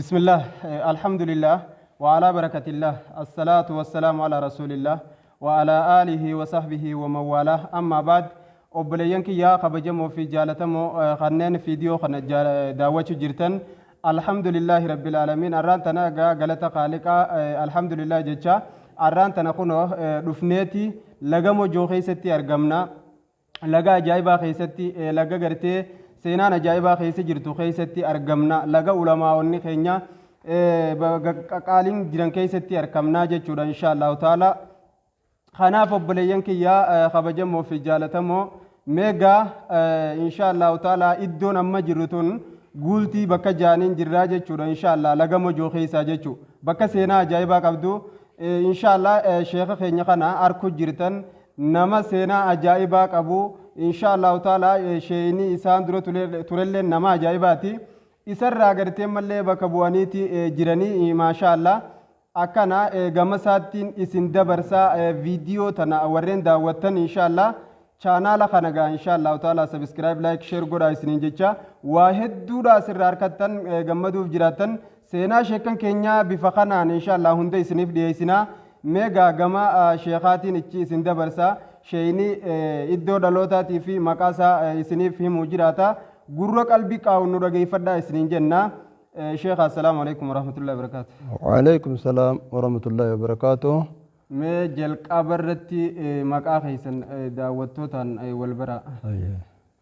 Bismillah, alhamdulillah, wa ala barakatillah, assalatu wassalamu ala rasulillah, wa ala alihi wa sahbihi wa mawwalah, amma ba'd. Obboleeyyan kiyyaa kabajamoo fi jaalatamoo kanneen viidiyoo kana daawwachuu jirtan, alhamdulillahi rabbil aalamiin. Arraan tana egaa galata kaaliqaa alhamdulillah jecha arraan tana kunoo dhufneeti laga Mojoo keessatti argamna. Laga ajaa'ibaa keessatti, laga gartee seenaan ajaa'ibaa keessa jirtu keessatti argamna. Laga ulamaa'onni keenya qaqqaaliin jiran keessatti argamna jechuudha, insha Allahu ta'ala. Kanaaf obboleeyyan kiyyaa kabajamoo fi jaalatamoo, meegaa insha Allahu ta'ala iddoon amma jirru tun Guultii bakka jaaniin jirraa jechuudha, insha Allah, laga Mojoo keessaa jechuu, bakka seenaa ajaa'ibaa qabdu. Insha Allah sheeka keenya kana arku jirtan, nama seenaa ajaa'ibaa qabu. Insha Allahu ta'ala sheeyni isaan dura turellee nama ajaa'ibaati. Isarraa gartee mallee bakka bu'aniiti jiranii, maasha Allah. Akkana gama isaattiin isin dabarsaa. Viidiyoo tana warreen daawwattan, insha Allah, chaanaala kana gaa insha Allahu ta'ala subscribe, like, share godhaa isiniin jecha. Waa hedduudha asirraa harkattan gammaduuf jiraattan. Seenaa sheekan keenyaa bifa kanaan insha Allah hunda isiniif dhiyeessinaa. Meegaa gama sheekaatiin ichi isin dabarsaa. Sheeyni iddoo dhalootaatii fi maqaa isaa isiniif himuu jiraata. Gurra qalbii qaa'u nu dhageeffadhaa isiniin jenna. Sheekha, assalaamu alaikum warahmatullahi wabarakaatu. Waalaikum salaam warahmatullahi wabarakaatuh. Mee jalqaba irratti maqaa keessan daawwattootaan wal baraa.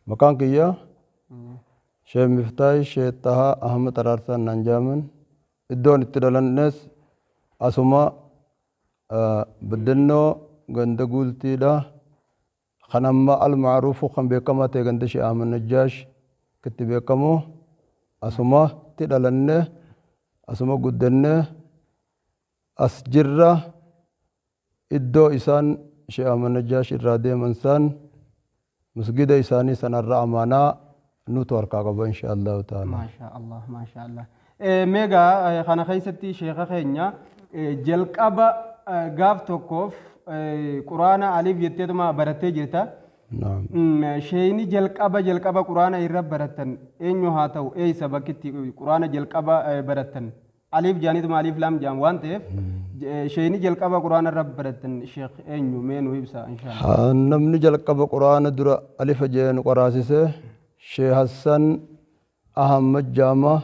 Maqaan kiyya Sheekh Miftaahi Sheekh Tahaa Ahmad Araarsaan naan jaaman. Iddoon itti dhalannes asuma Baddannoo ganda Guultiidha. Kan amma al-ma'ruufu kan beekamaa ta'e ganda Sheekh Ahmad Najjaash itti beekamu asumatti dhalanne, asuma guddanne, as jirra. Iddoo isaan Sheekh Ahmad Najjaash irraa deeman san masgida isaanii sanarra amaanaa nutu harkaa qaba, insha Allahu ta'ala. Maashaa Allah, maashaa Allah. Meegaa kana keessatti sheeka keenya, jalqaba gaaf tokkoof quraana aliif jetteetuma barattee jirta. Naam. Sheeyni jalqaba quraana irra barattan eenyu haa ta'u, eessa bakkitti quraana jalqaba barattan? Aliif jaanituma aliif laam jaan waan ta'eef, sheeyni jalqaba quraana irra barattan sheek eenyu, mee nu ibsa, inshallah. Namni jalqaba quraana dura alifa jee nu qaraasise Sheekh Hassan Ahmad Jaama.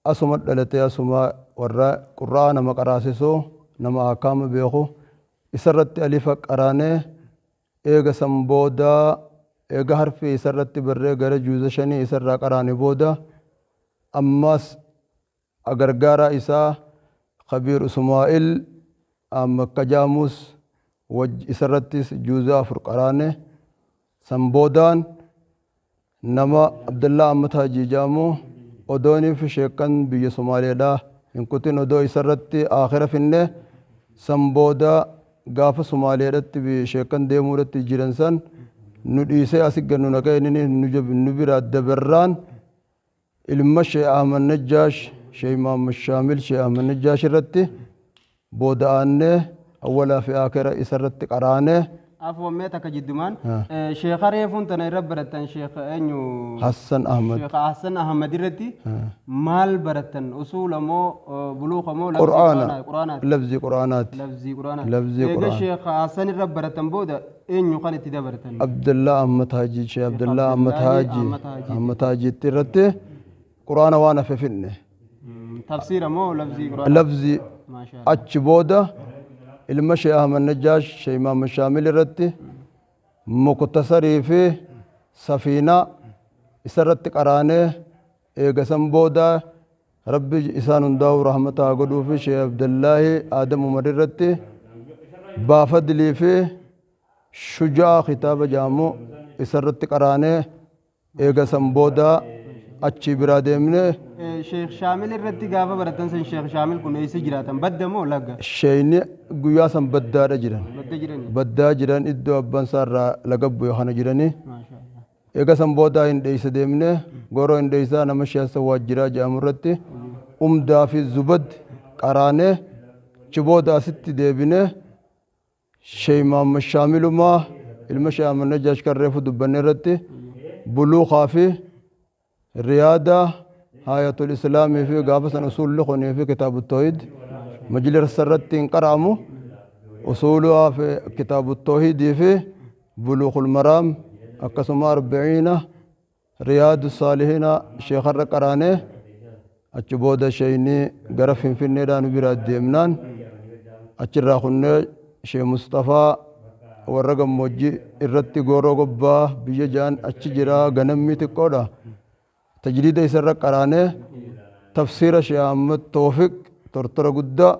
Asuma dhalatee, asuma warra qur'aa nama qaraasisu, nama ahkaama beeku isarratti alifa qaraanee. Eega san booda, eega harfii isarratti barree gara juuza 5 isarraa qaraane booda, ammas gargaaraa isaa Kabiir Usmaa'il Makka jaamus waj isarrattis juuza 4 qaraane. San boodaan nama Abdallaa Ahmad Hajii jaamu, odooniif sheekkan biyya Somaaleedhaa hin kutin odoo isarratti aakhira finne, san booda gaafa Somaaleedhatti sheekkan deemuudhatti jiran san nu dhiisee asi gad nu naqee inni nu bira dabarraan ilma Sheekh Ahmad Najjaash, Sheekh Muhammad Shaamil Sheekh Ahmad Najjaash irratti booda aannee awwalaa fi aakhira isarratti qaraanee. Afwan, mee takka jiddumaan sheeka reefuun tana irra barattan, sheek eenyu? Hassan Ahmad. Sheek Hassan Ahmad irratti maal barattan? Usuula moo buluuqa moo labzii? Qur'aana. Quraanaati. Labzii qur'aanaati. Labzii quraanaati. Labzii Eega qur'aana. Sheek Hassan irra barattan booda eenyu kan itti dabartan? Abdullah Ahmad Haji, Sheekh Abdullah Ahmad Abdullaahi Haji. Ahmad Haji. Ahmad Hajiitti irratti qur'aana waan hafe finne. Tafsiira moo labzii quraanaati? Labzii. Maashaa Allah. Achi booda ilma Sheekh Ahmad Najjaash, Sheekh Muhammad Shaamil irratti muktasarii fi safiinaa isarratti qaraanee. Eega san booda Rabbi isaan hundaa'u rahmata haa godhuu fi Sheekh Abdullaahi Adam Umar irratti baafadlii fi shujaa kitaaba jedhamu isarratti qaraanee. Eega san booda achii biraa deemnee Sheekh Shaamil irratti gaafa baratan san, Sheekh Shaamil kun eessa jiraatan? Badda moo laga? Sheeyni guyyaa san baddaadha jiran. Badda jirani. Baddaa jiran, iddoo abbaan isaa irraa laga bu'e kana jiranii. Maashaa Allah. Eega san booda hin dheeysa deemnee goroo hin dheeysaa nama Sheekh Hassan Waajjiraa jedhamu irratti umdaa fi zubad qaraanee. Achi booda asitti deebinee Sheekh Muhammad Shaamilumaa ilma Sheekh Ahmad Najjaash kan reefu dubbanne irratti buluukaa fi riyaada Hayatul Islaamii fi gaafa san usuulli kunii fi kitaabu tawhiid majlisa irratti hin qara'amu. Usuulaa fi kitaabu tawhiidii fi buluuqul maraam akkasuma arba'iina riyaadu saalihiina sheekarra qaraanee achi booda sheeynii gara Finfinneedhaa nu biraa deemnaan achirraa kunnee Shee Mustafaa warra gammoojjii irratti gooroo gobbaa biyya ja'an achi jira ganammii xiqqoodha. Tajdiida isarra qaraanee tafsiira Shee Ahmad Toofiq tortora guddaa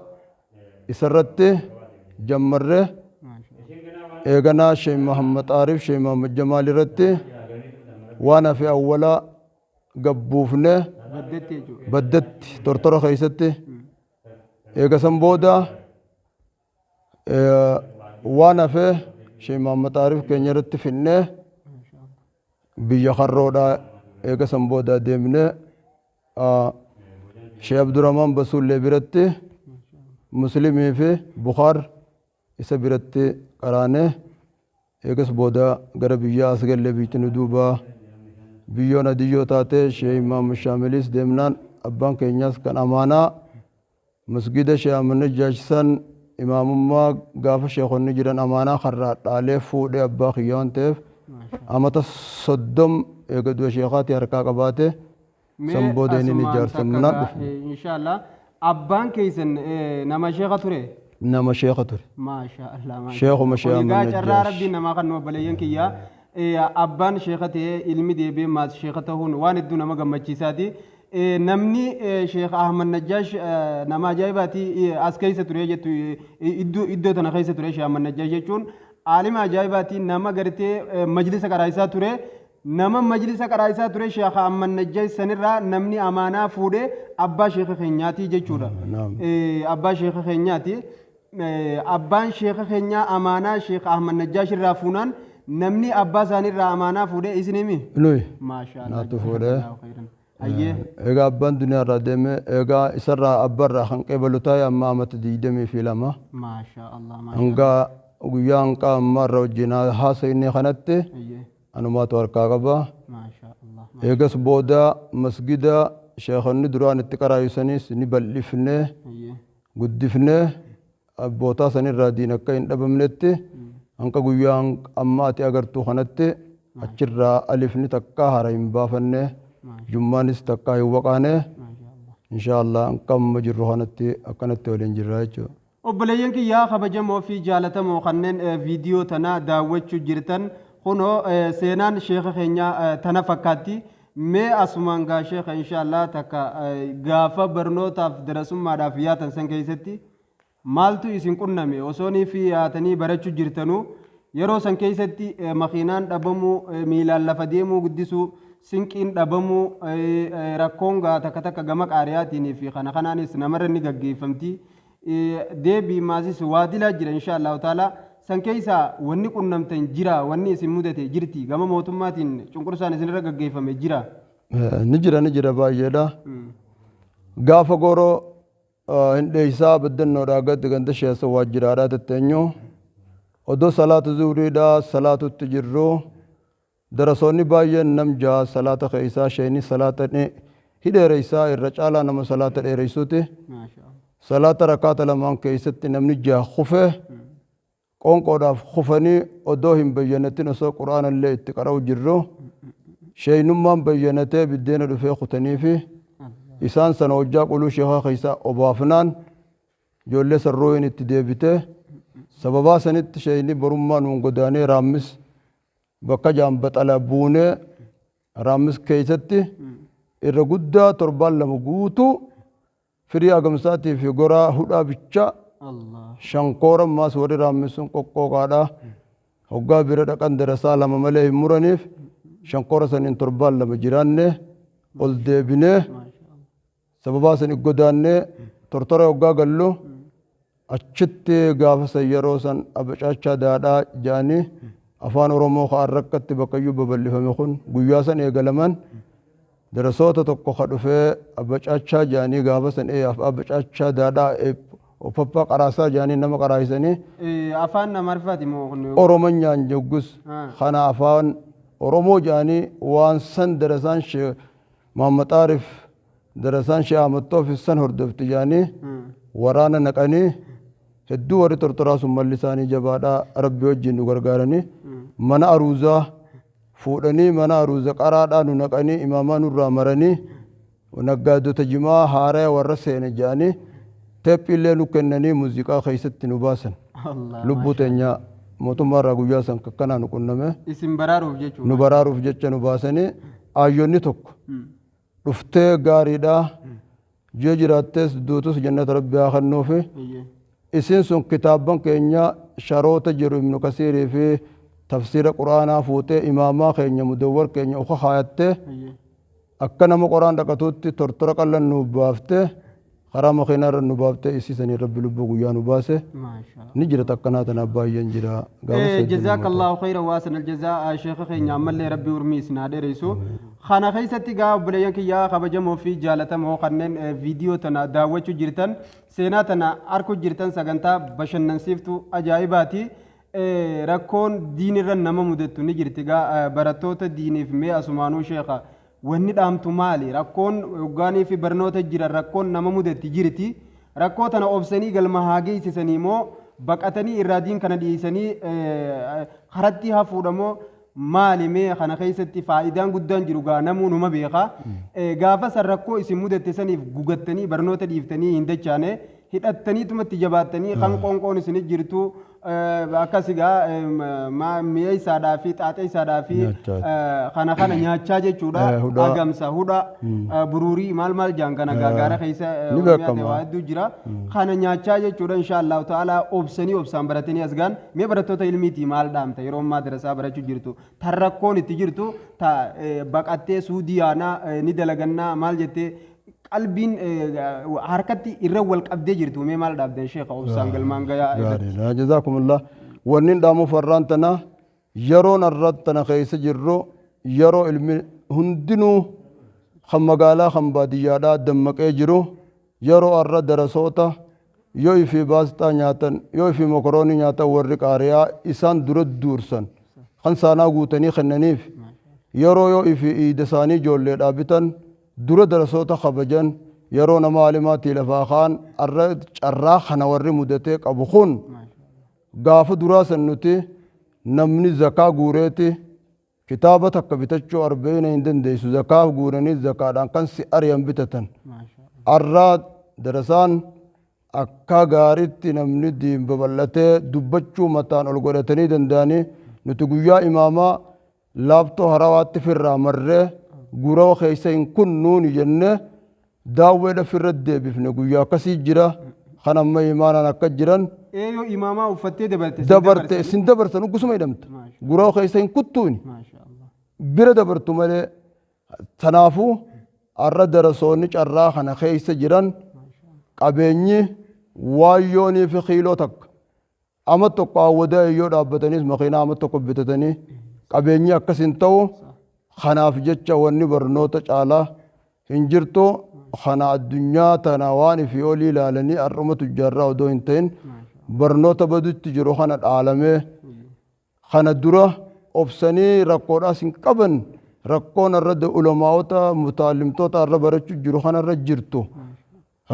isarratti jammarree eeganaa Shee Muhammad Aarif Shee Muhammad Jamaal irratti waan hafe awwalaa gabbuufnee Baddetti jechuudha. Baddatti tortora keessatti eega san booda waan hafe Shee Muhammad Aarif keenya irratti finnee biyya karroodhaa eega san booda deemnee Shee Abdurrahmaan Basuullee biratti Muslimii fi Bukaar isa biratti qaraanee eegas booda gara biyyaa as galle. Biyyi nu duuba biyyoon adiyyoo taate Shee Imaam Shaamilis deemnaan abbaan keenyas kan amaanaa masgida Shee Ahmad Najjaash san imaamummaa gaafa sheekonni jiran amaanaa karraa dhaalee fuudhee abbaa kiyya waan ta'eef amata 30 eega du'a sheekaati harkaa qabaate san Mee booda inni asumaan takka ijaarsamnaan gaa dhufe. Inshaallah abbaan keessan nama sheeka ture? Nama sheeka ture. Maasha Allah maasha Sheekuma Allah. Shee Kun Ahmad egaa carraa Najjaash. Rabbiin namaa kan nu obboleeyyan kiyya. Abbaan sheeka ta'ee ilmi deebi'ee maas sheeka ta'uun waan hedduu nama gammachiisaati. Namni Sheekh Ahmad Najjaash nama ajaa'ibaati as keessa ture jettu iddoo tana keessa ture. Sheekh Ahmad Najjaash jechuun aalima ajaa'ibaati, nama gartee majlisa qaraa'isaa ture. Nama majlisa qaraa'isaa ture Sheekh Ahmad Najjaash sanirraa namni amaanaa fuudhee abbaa sheeka keenyaati jechuudha. Naam. Abbaa sheeka keenyaati. Abbaan sheeka keenyaa amaanaa Sheekh Ahmad Najjaash irraa fuunaan namni abbaa isaaniirraa amaanaa fuudhee isinimi? Nuyi. Maasha Allah. Naatu fuudhee. Jazakallahu khairan. Ayyee. Egaa abbaan duniyaa irraa deeme egaa isarraa abbaarraa kan qeebalu taa'e amma amata 22. Maasha Allah maasha Allah. Hanga guyyaa hanqaa ammaa irra wajjin haasa'inne kanatti Ayyee. anumaatu harkaa qaba. Maasha Allah. Eegas booda masgida sheekonni duraan itti qaraayisaniis ni bal'ifnee Ayyee. guddifnee abbootaa sanirraa diin akka hin dhabamnetti hanqa guyyaa amma ati agartuu kanatti achirraa alifni takkaa hara hin baafanne jummaanis takkaa hin waqaane. Maasha Allah. Insha Allah hanqa amma jirru kanatti akkanatti waliin jirra jechuudha. Obboleeyyan kiyyaa kabajamoo fi jaalatamoo kanneen viidiyoo tana daawwachuu jirtan, kunoo seenaan sheeka keenyaa tana fakkaatti. Mee asumaan gaa sheeka inshaallah takka gaafa barnootaaf darasummaadhaaf yaatan san keessatti maaltu isin qunname? Osoonii fi yaatanii barachuu jirtanuu yeroo san keessatti makiinaan dhabamuu, miilaan lafa deemuu guddisuu, sinqiin dhabamuu, rakkoon gaa takka takka gama qaariyaatiin fi kana kanaanis namarra ni gaggeeffamti. Deebii maasis waa dilaa jira insha Allahu taala. San keessaa wanni qunnamtan jira, wanni isin mudate jirti, gama mootummaatiin cunqursaan isinirra gaggeeffame jira? Ni jira, ni jira, baay'eedha. Gaafa gooroo hin dheeysaa baddannoodhaa gadi ganda sheessa waajjiraadhaa tetteenyu odoo salaatu zuhriidhaa salaatutti jirru darasoonni baay'een nam jaha salaata keessaa sheeni salaata ni hidheereysaa irra caalaa nama salaata dheereysuuti. Maasha Allah. Salaata rakaata lamaan keessatti namni jaha kufe qoonqoodhaaf kufanii odoo hin bayyanatin osoo quraanallee itti qara'u jirru sheeynummaan bayyanatee biddeena dhufee kutanii fi isaan sana hojjaa quluu sheekaa keessaa obaafnaan ijoollee sarrooyin itti deebite. Sababaa sanitti sheeyni borummaa nuun godaanee Raammis bakka jaambaxala buunee Raammis keessatti irra guddaa torbaan 2 guutuu firii agamsaatii fi goraa hudhaa bichaa Allah. Shankoora ammaas warri Raammis sun qoqqooqaadha. Hoggaa bira dhaqan darasaa lama malee hin muraniif shankoora saniin torbaan 2 jiraanne ol deebinee Maasha Allah. sababaa sani godaannee tortora hoggaa gallu achitti gaafa san yeroo san abacaachaa daadhaa jedhanii afaan Oromoo ka'an rakkatti bakkayyuu babal'ifame kun guyyaa san eegalaman darasoota tokko ka dhufee abacaachaa jedhanii gaafa san abacaachaa daadhaa uffaffa qaraasaa jedhanii nama qaraayisanii. Afaan Amaariffaati moo kun? Oromanyaan joggus kana afaan Oromoo jedhanii waan san darasaan Shee Muhammad Aarif Darasaan Shee Ahmad Toofiq san hordofti jaanii waraana naqanii hedduu warri tortoraa sun malli isaanii jabaadhaa Rabbi wajjin nu gargaaranii mana aruuzaa fuudhanii mana aruuza qaraadhaa nu naqanii imaamaa nurraa maranii naggaadota jimaa haaraya warra seene jedhanii teephiillee nu kennanii muuziqaa keessatti nu baasan. Lubbuu teenya mootummaa irraa guyyaa san akkanaa nu qunname. Isin baraaruuf jechuudha. Nu baraaruuf jecha nu baasanii aayyoonni tokko dhuftee gaariidhaa ji'a jiraattees duutus jannata Rabbi haa kennuufi. Isin sun kitaabban keenya sharoota jiru Ibnu Kasiirii fi tafsiira Qur'aanaa fuutee imaamaa keenya mudawwar keenya uka kaayattee akka nama qoraan dhaqatuutti tortora qallan nu baaftee karaa makiinaa irra nu baaftee isii sanii Rabbi lubbuu guyyaa nu baase ni jira takkanaa tanaaf baay'een jira. Gaafa seedduu nama Jazakallahu khayran wa ahsanal jazaa sheekha keenya ammallee Rabbi urmii isin haa dheereysu. Kana keessatti gaa obboleeyyan kiyyaa kabajamoo fi jaalatamoo kanneen viidiyoo tana daawwachuu jirtan seenaa tana arkuu jirtan sagantaa bashannansiiftuu ajaa'ibaati. Rakkoon diinirra nama mudattu ni jirti gaa barattoota diiniif mee asumaanuu sheekha wanni dhaamtu maali? Rakkoon hoggaanii fi barnoota jiran rakkoon nama mudatti jirti. Rakkoo tana obsanii galma haa geessisanii moo baqatanii irraa diin kana dhiisanii karatti hafuudha moo maali mee kana keessatti faayidaan guddaan jiru gaa namuu numa beeka. Gaafa san rakkoo isin mudatte saniif gugattanii barnoota dhiiftanii hin dachaane hidhattaniitumatti jabaattanii kan qoonqoon isinit jirtu akkas egaa mi'eessaadhaa fi xaaxeessaadhaa fi kana kana nyaachaa jechuudha. Agamsa hudha buruurii maal maal jaan kana gaara keessa Ni beekama. waa hedduu jira. Kana nyaachaa jechuudha insha Allahu ta'ala obsanii obsaan baratanii as gaan mee barattoota ilmiitii maal dhaamta yeroo ammaa darasaa barachuu jirtu tan rakkoon itti jirtu ta baqattee suudii yaanaa ni dalagannaa maal jettee qalbiin harkatti irra wal qabdee jirtu mee maal dhaabdan sheekha obsaan galmaan gayaa irratti. Gaariidha. Jazaakumullah. Wanni dhaamu farraan tana yeroon arra tana keessa jirru yeroo ilmi hundinuu kan magaalaa kan baadiyyaadhaa dammaqee jiru yeroo arra darasoota yoo ifii baasxaa nyaatan yoo ifii mokoroonii nyaatan warri qaariyaa isaan dura duursan kan saanaa guutanii kennaniif yeroo yoo ifii iida isaanii ijoolleedhaa bitan dura darasoota kabajan yeroo nama alimaatii lafaa kaan arra carraa kana warri mudatee qabu kun gaafa duraa san nuti namni zakaa guureeti kitaaba takka bitachuu arbeeyna hin dandeessu zakaa guuranii zakaadhaan kan si ari'an bitatan arraa darasaan akka gaariitti namni diin babal'atee dubbachuu mataan ol godhatanii danda'anii nuti guyyaa imaamaa laaptoo harawaatti firraa marree gurawa keessa hin kunnuuni jennee daawweedha firra deebifne guyyaa akkasii jira kan amma imaanaan akka jiran. Eeyoo imaamaa uffattee dabarte. Dabarte isin dabarsan uggusuma hidhamta gurawa keessa hin kuttuuni bira dabartu malee. Tanaafuu har'a darasoonni carraa kana keessa jiran qabeenyi waayyoonii fi kiiloo takka ama tokko hawwadaa eeyyoo dhaabbataniis makiinaa ama tokko bitatanii qabeenyi akkas hin ta'u. Kanaaf jecha wanni barnoota caalaa hin jirtu kana addunyaa tana waan ifii olii ilaalanii har'uma tujjaarraa odoo hin ta'in barnoota badutti jiru kana dhaalamee kana dura obsanii rakkoodhaas hin qaban rakkoon irra ulamaa'ota mutaalimtoota irra barachuu jiru kanarra jirtu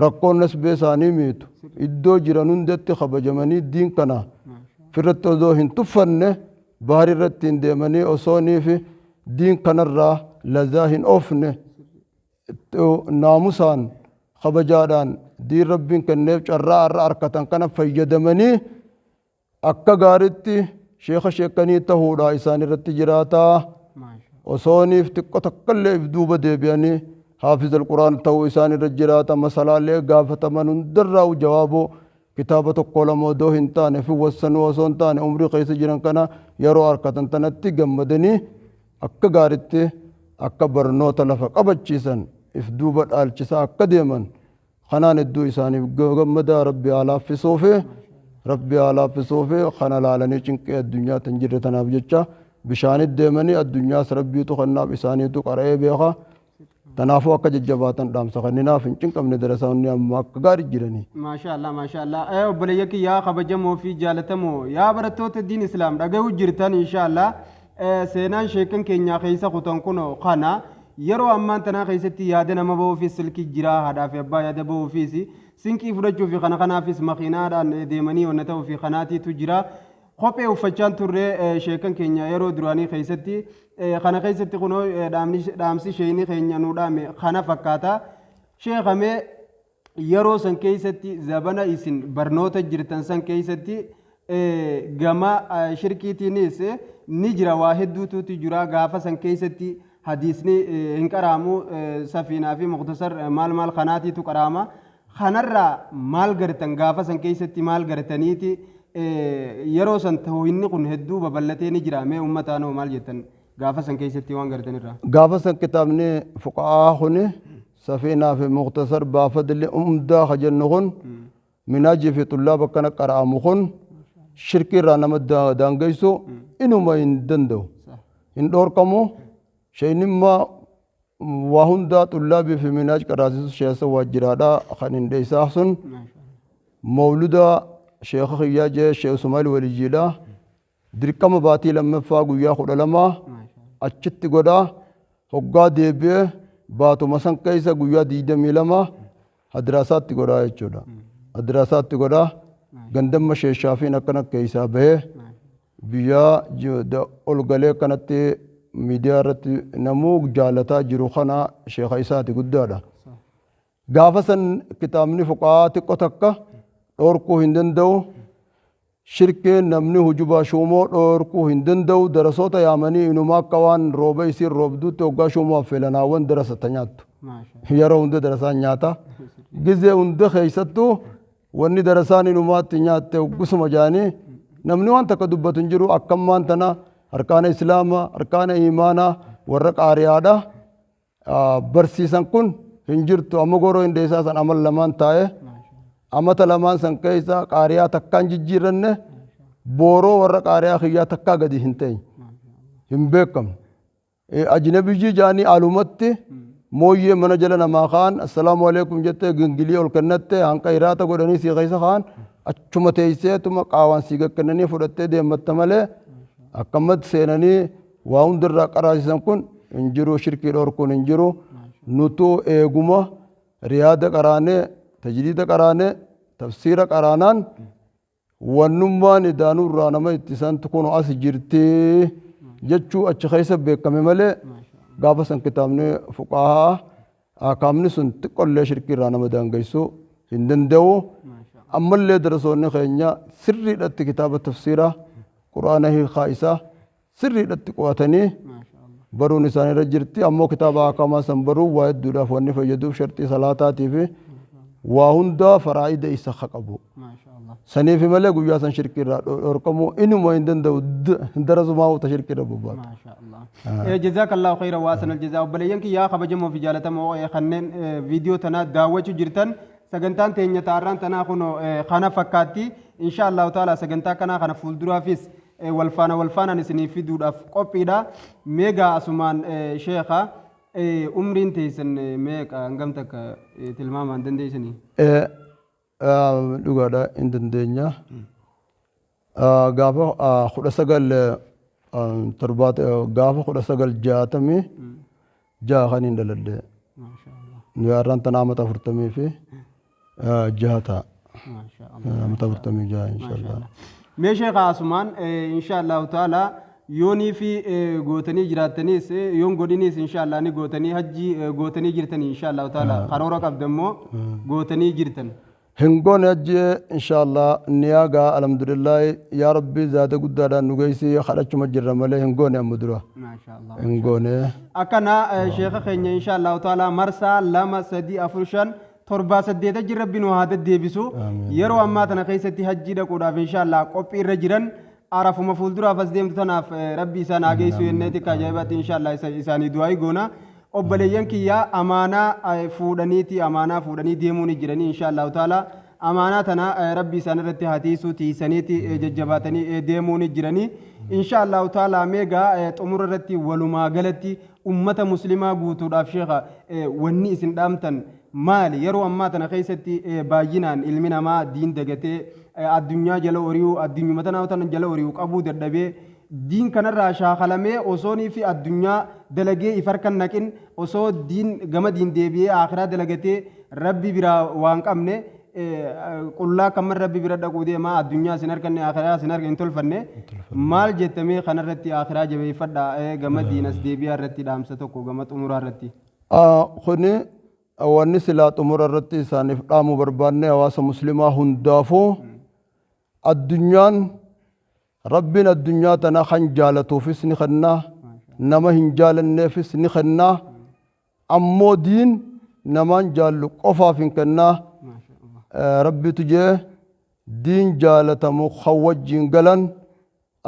rakkoon nasbee isaanii miitu iddoo jiran hundatti kabajamanii diin kana firratti odoo hin tuffanne bahari irratti hin deemanii osoonii fi diin kanarraa lazaa hin oofne naamusaan kabajaadhaan diin rabbiin kenneef carraa irra harkatan kana fayyadamanii akka gaariitti sheeka sheekanii tahuudha isaan irratti jiraataa osooniif xiqqoo takkallee if duuba deebi'anii haafiz alquraan ta'uu isaan irra jiraata masalaalee gaafataman hundarraa jawaaboo kitaaba tokko lama odoo hin taane fi wassanuu osoo hin taane umrii keessa jiran kana yeroo harkatan tanatti gammadanii akka gaariitti akka barnoota lafa qabachiisan if duuba dhaalchisaa akka deeman kanaan hedduu isaaniif gammadaa rabbi haa laaffisuufi rabbi haa laaffisuufi kana laalanii cinqee addunyaa tan jirre tanaaf jecha bishaanit deemanii addunyaas rabbiitu kannaaf isaaniitu qara'ee beeka. Tanaafuu akka jajjabaatan dhaamsa kanninaaf hin cinqabne darasaonni amma akka gaarii jiranii. Maashaallah maashaallah. Obboleeyya kiyyaa kabajamoo fi jaalatamoo yaa barattoota diin islaam dhagahuu jirtan inshaallah. Seenaan sheekan keenyaa keessa kutan kun kana Yeroo ammaan tanaa keessatti yaada nama bahuufis silkii jira, haadhaa fi abbaa yaada bahuufis sinqii fudhachuu fi kana kanaafis makiinaadhaan deemanii wanna ta'uu fi kanaatiitu jira. Kophee uffachaan turre sheekan keenya yeroo duraanii keessatti. Kana keessatti kunoo dhaamsi sheeyni keenya nuu dhaame kana fakkaata. Sheekamee yeroo san keessatti zabana isin barnoota jirtan san keessatti gama shirkiitiinis ni jira, waa hedduutuutu jira. Gaafa san keessatti hadiisni hin qaraamu, safiinaa fi muktasar maal maal kanaatiitu qaraama. Kanarraa maal gartan? Gaafa san keessatti maal gartaniiti? Yeroo san tawhiinni kun hedduu babal'atee ni jira. Mee uummataanoo maal jettan gaafa san keessatti waan gartanirraa? Gaafa san kitaabni fuqa'aa kuni safiinaa fi muktasar baafadli umdaa ka jennu kun minaajii fi xullaaba akkana qara'amu kun shirkii irraa nama daangeysu inuma hin danda'u. Hin dhoorkamu. Sheeynimmaa waa hundaa xullaabii fi minaaj qaraasisu sheessa waajjiraadha kan hin dheeysaa sun mawluda sheekha kiyyaa jee Sheekh Ismail Waliyyiidha. Dirqama baatii lammaffaa guyyaa 12 achitti godha. Hoggaa deebi'ee baatuma san keessa guyyaa 22 hadiraasaatti godha jechuudha. Hadiraasaatti godha. Gandamma sheeshaafiin akkana keessaa bahee biyyaa ol galee akkanatti miidiyaa irratti namuu jaalataa jiru kana sheekha isaati guddaadha. Gaafa san kitaabni fuqahaa xiqqoo takka dhoorkuu hin danda'u. Shirkeen namni hujubaa shuumoo dhoorkuu hin danda'u. Darasoota yaamanii inuma akka waan rooba isiin roobduutti hoggaa shuumoo affeelanaawwan darasata nyaattu. Yeroo hunda darasaan nyaata. Gizee hunda keessattuu wanni darasaan inumaatti nyaatte hoggusuma jaanii namni waan takka dubbatu hin jiru. Akkammaan tana arkaana islaamaa, arkaana imaanaa warra qaariyaadha. Barsiisan kun hin jirtu. Amma goroo hin deessaa san amal lamaan taa'e. Amata lamaan san keessa qaariyaa takkaan jijjiirranne, booroo warra qaariyaa kiyyaa takkaa gadi hin teenye. Hin beekamne. Ajnabiyyi jaanii alumatti mooyyee mana jala namaa kaan assalaamu alaikum jettee gingilii ol kennatte hanqa hiraata godhanii sii keessa kaan achuma teesseetuma qaawaan sii gakkennanii fudhattee deematta malee akkamatti seenanii waa hundarraa qaraasisan kun hin jiru. Shirkii dhorkuun hin jiru. Nutuu eeguma riyaada qaraanee, tajdiida qaraanee, tafsiira qaraanaan wannummaan idaanurraa nama ittisantu kun as jirti jechuu achi keessa beekame malee gaafa san kitaabni fuqahaa akaamni sun xiqqollee shirkii irraa nama daangeessuu hin danda'u. Ammallee darasoonni keenya sirriidhatti kitaaba tafsiiraa quraana hiikaa isaa sirriidhatti qo'atanii baruun isaan irra jirti. Ammoo kitaaba akaamaa san baruun waa hedduudhaaf wanni fayyaduuf sharxii salaataatii fi waa hundaa faraa'ida isa ka qabu. Saniif malee guyyaa san shirkii irraa dhorkamuu inuma hin danda'u, darasumaa uta shirkii irra bobbaatu. Jazakallahu khayran wa ahsanal jazaa. Obboleeyyan kiyyaa kabajamoo fi jaalatamoo kanneen viidiyoo tana daawwachuu jirtan, sagantaan teenya taarraan tanaa kun kana fakkaatti. Insha Allahu taala sagantaa kanaa kana fuulduraafis wal faana wal faanaan isinii fiduudhaaf qophiidha. Meegaa asumaan sheekha, umriin teessan meeqa, hangam takka tilmaamaan dandeessanii? Dhugaadha, hin dandeenya. Gaafa 19 70, gaafa 1966 kan hin dhaladhe. Nu har'aan tana amata 46 ta'a. Amata 46 inshallah. Mee sheekha, asumaan insha Allahu taala yoonii fi gootanii jiraattaniis yoon godhiniis insha Allah ni gootanii, hajjii gootanii jirtanii insha Allahu taala karoora qabdammoo gootanii jirtan. Hin goone hajji inshallah. Niyaa gaa alhamdulillahi, yaa rabbi zaata guddaadhaan nu geessi kadhachuma jirra malee hin goone amma dura. Hin goone. Akkana sheeka keenya insha Allahu taala marsaa 2, 3, 4, 5, 7, 8 jira, rabbi nu haa deddeebisu. Yeroo ammaa tana keessatti hajjii dhaquudhaaf insha Allah qophii irra jiran. Arafuma fuulduraaf as deemtu tanaaf rabbi isaan haa geessu jennee xiqqaa ajaa'ibaatti insha Allah isaanii du'aa goona. Obboleeyyan kiyyaa amaanaa fuudhaniiti, amaanaa fuudhanii deemuu ni jiranii. Insha Allahu taala amaanaa tana rabbi isaan irratti haa tiisuu, tiisaniiti jajjabaatanii deemuu ni jiranii. Insha Allahu taala meegaa xumura irratti walumaa galatti ummata muslimaa guutuudhaaf sheekha wanni isin dhaamtan maali? Yeroo ammaa tana keessatti baay'inaan ilmi namaa diin dagatee addunyaa jala hori'uu, addunyuma tanaa tana jala hori'uu qabuu dadhabee Diin kanarraa shaakalamee osoonii fi addunyaa dalagee if harkan naqin, osoo diin gama diin deebi'ee akhiraa dalagatee Rabbi biraa waan qabne qullaa kamman Rabbi bira dhaquu deema. Addunyaa sin harkanne, akhiraa sin harka hin tolfanne. Maal jettamee kanarratti akhiraa jabeeffadha, gama diin as deebi'aa irratti dhaamsa tokko gama xumuraa irratti? Kuni wanni silaa xumura irratti isaaniif dhaamuu barbaanne, hawaasa muslimaa hundaafuu, addunyaan Rabbiin addunyaa tana kan jaalatuufis ni kennaa, nama hin jaalanneefis ni kennaa. Ammoo diin namaan jaallu qofaaf hin kennaa. Rabbitu jee diin jaalatamu kan wajjiin galan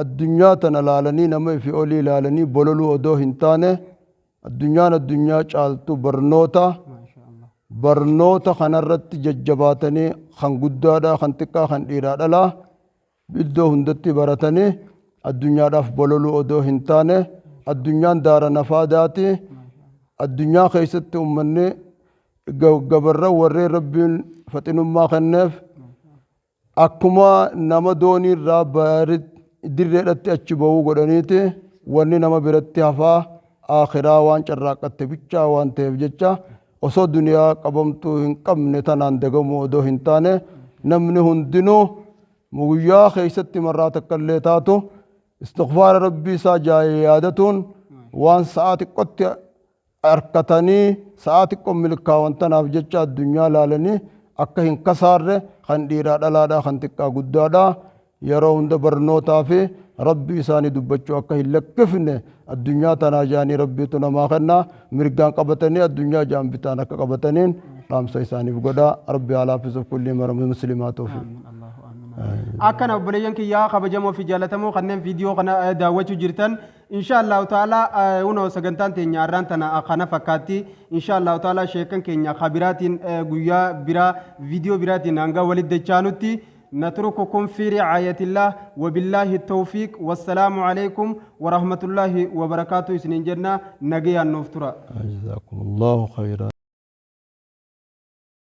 addunyaa tana laalanii, nama ifi olii laalanii bololuu odoo hin taane, addunyaan addunyaa caaltu barnoota. Barnoota kanarratti jajjabaatanii, kan guddaadhaa kan xiqqaa, kan dhiiraa dhalaa, iddoo hundatti baratanii addunyaadhaaf bololuu odoo hin taane, addunyaan daara nafaadaati. Addunyaa keessatti ummanni gabarra warreen Rabbiin faxinummaa kenneef akkuma nama doonii irraa dirreedhatti achi ba'uu godhaniiti. Wanni nama biratti hafaa akhiraa waan carraaqqatte bichaa waan ta'eef jecha, osoo duniyaa qabamtuu hin qabne tanaan dagamuu odoo hin taane, namni hundinuu guyyaa keessatti marraa takka illee taatu istighfaara Rabbii isaa jaayee yaadatuun, waan sa'aa xiqqootti harkatanii sa'aa xiqqoo milkaa'an tanaaf jecha addunyaa laalanii akka hin kasaarre, kan dhiiraa dhalaadhaa, kan xiqqaa guddaadhaa, yeroo hunda barnootaa fi Rabbii isaanii dubbachuu akka hin lakkifne, addunyaa tanaa jaanii Rabbiitu namaa kennaa, mirgaan qabatanii addunyaa jaan bitaan akka qabataniin dhaamsa isaaniif godhaa. Rabbi haa laaffisuuf kullii mara muslimaatuufi. Akkana obboleeyyan kiyyaa kabajamoo fi jaallatamoo kanneen viidiyoo kana daawwachuu jirtan, insha Allahu ta'ala hunoo sagantaan teenya har'aan tana kana fakkaatti. Insha Allahu ta'ala sheekan keenya kabiraatiin guyyaa biraa viidiyoo biraatiin hanga walitti dachaanutti نترككم في رعاية الله وبالله التوفيق، والسلام عليكم ورحمة الله وبركاته. سنين جنة نجيا نفترا. جزاكم الله خيرا.